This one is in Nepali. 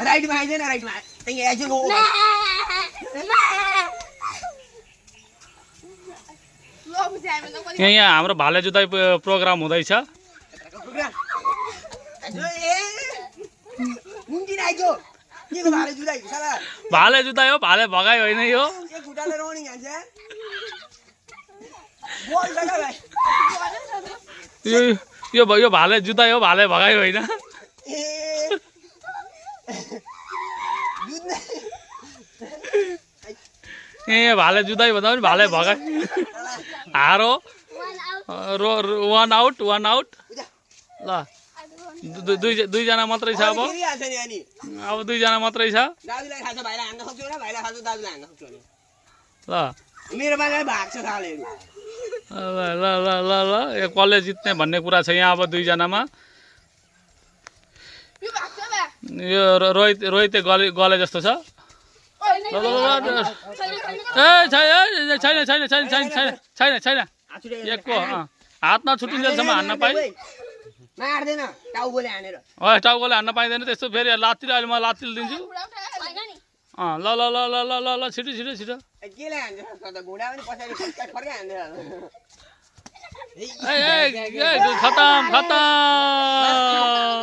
राइटमा आइदैन राइटमा त्यही आइज लो यहाँ हाम्रो भाले जुधाइ प्रोग्राम हुँदैछ भाले जुधाइ हो भाले भगाइ होइन यो यो भाले जुधाइ हो भाले भगाइ होइन ए भाले जुधाइ भन्दा पनि भाले भगाइ हारो वान आउट ल दुईजना मात्रै छ अब दुईजना मात्रै छ ल मेरो बाले भाग्छ खालेहरु ल ल ल ल यो कसले जित्ने भन्ने कुरा छ यहाँ अब दुईजनामा यो रोहित गले जस्तो छ छैन एकको हातमा छुट्टिन्जेलसम्म हान्न पाइ मार्दैन टाउकोले हानेर टाउकोले हान्न पाइँदैन त्यस्तो फेरि लात्तिले अहिले म लात्तिले दिन्छु ल ल ल ल ल ल छिटो छिटो छिटो केले हान्छ त घुँडा पनि पछाडि फर्कै हान्छ खतम खतम